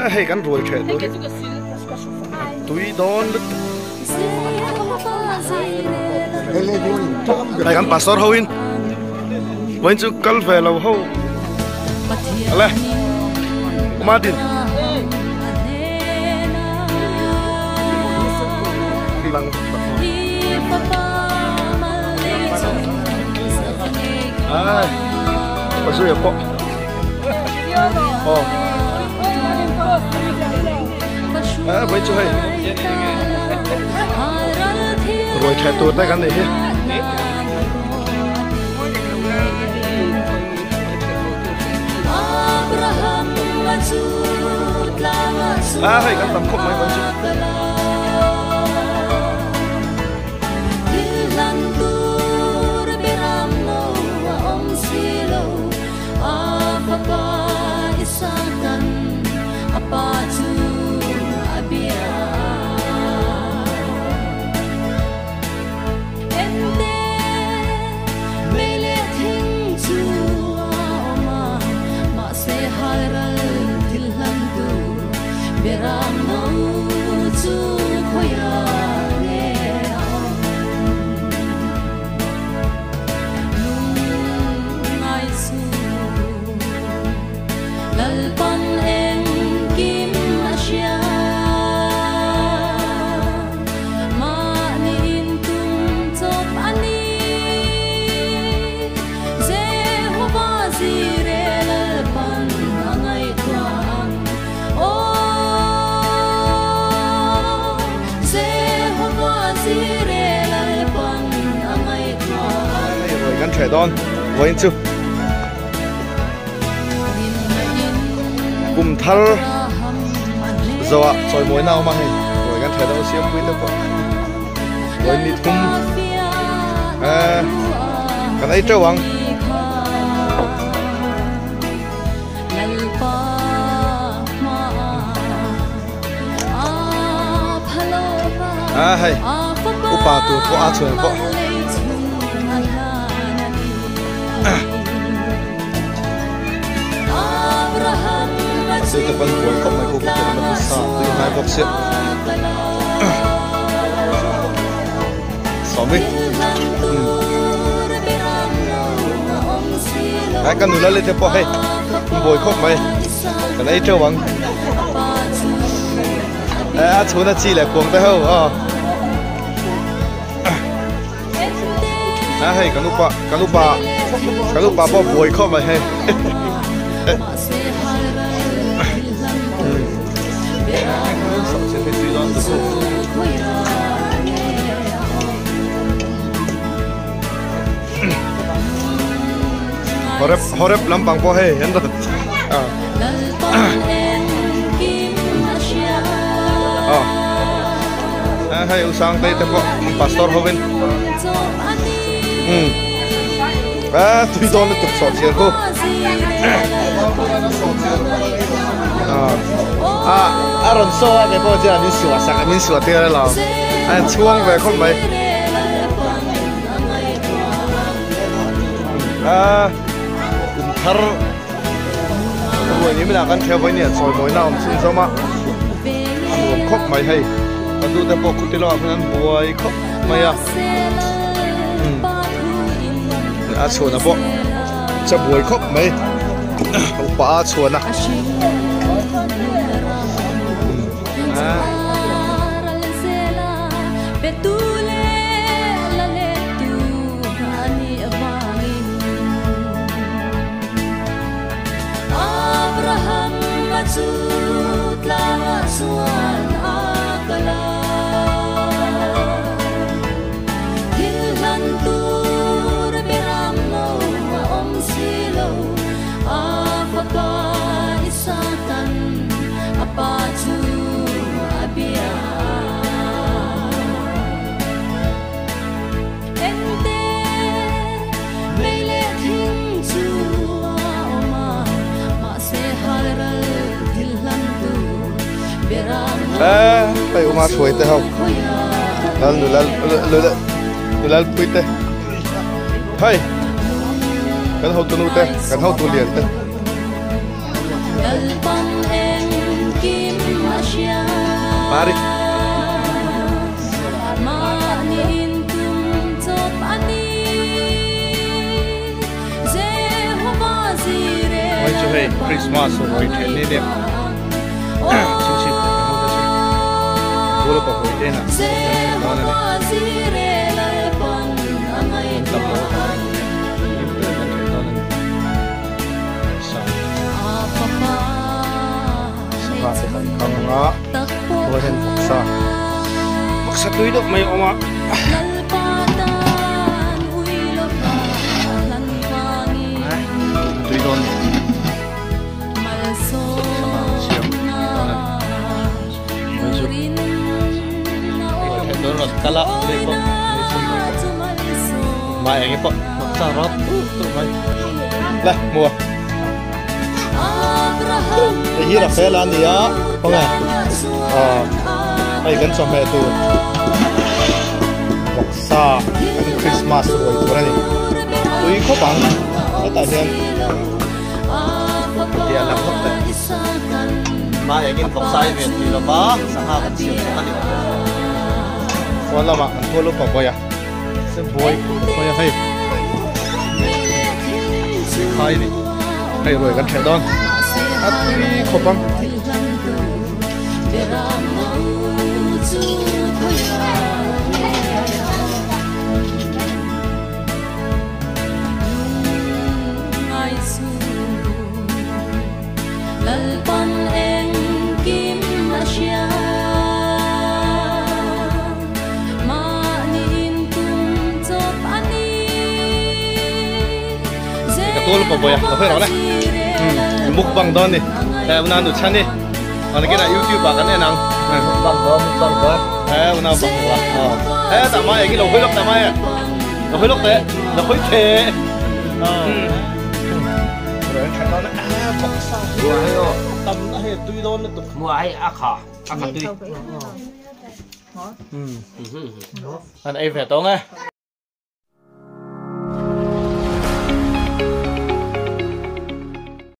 Hei kan ruai theh tur hi tui dawn lutuk. Hei kan pastor ho in vawiin chu kal ve lo ho ale Martin lang ai pazuia pawh aw a vawi chu hei ruai theh tur te kan nih hi. A hei kan tam khawp mai vawi chu. Kan theh dawn vawiin chu kum thar zawhah chawimawina a awm a hei ruai kan theh dawn siampui te pawh vawiin ni thum eh kan ei teuh ang. A hei upa tur pawh a chhuan pawh chu te pawn buai khawp mai khup te lam sa tui hnai bawk sia sawmi ai ka nula le te pawh hei buai khawp mai kan ei teuh ang a chhun a chi leh kuang te ho a a hei kan upa kan upa kan upa pawh buai khawp mai hei Horep horep lampang pawh hei an rawn a a hei u Sangtei te pawh pastor hovin um a tui dawn lutuk sawh chhiar khu a a rawn saw a kei pawh chuan min suah sak a min suah tir alawm a chhuang ve khawp mai. A kum thar ruai ni minah kan theu vawi nia chawi mawina awm chhun zawm a a nuam khawp mai hei ka du te pawh khuti lamah khan an buai khawp mai a a chhuana pawh che buai khawp mai upa a chhuana. Hei uma hruai te ho lal nu lal nu lal pui te hei kan hotu nu te kan hotu lian te. Pari. Hei chu hei Christmas ruai then ni nia chhingchhip kan ho te chu Guru pa hawi te inah kan then dawn a ni an tam lo avang in hlim takin kan then dawn a ni sa sangha te kan khang ang a khawi hian vawksa vawksa tui deuh mai a awm a. Tui dawn ni. Sangha an siam dawn a ni. Hei chu hei theih dawn rawn kal a lei pawh lei chhun mai pawh mah eng pawh vawksa rawt tut tut mai la hmu a. Hei hi Rafaela a ni a khawnge aw hei kan chawhmeh tur vawksa kan Christmas ruai tur a ni tui khawp ang hetah hian tia lang hlawk te hma engin vawksa hi ven tih lova sangha kan siam sak a ni pawn lamah kan tual upa buai a se buai khawi a hei khai ni hei ruai kan ṭheh dawn a tui khawp ang. Ka tual pa boya ka hoi ro le mukbang dawn ni eh una nu chan ni an kina youtube ah kan en ang mukbang dawn mukbang dawn eh una bang wa eh ta mai ki lo hoi lok ta mai lo hoi lok te lo hoi the rồi anh dawn eh bok sa tam na he tui dawn lutuk mua ai a kha a kha tui an ei ve tawng e.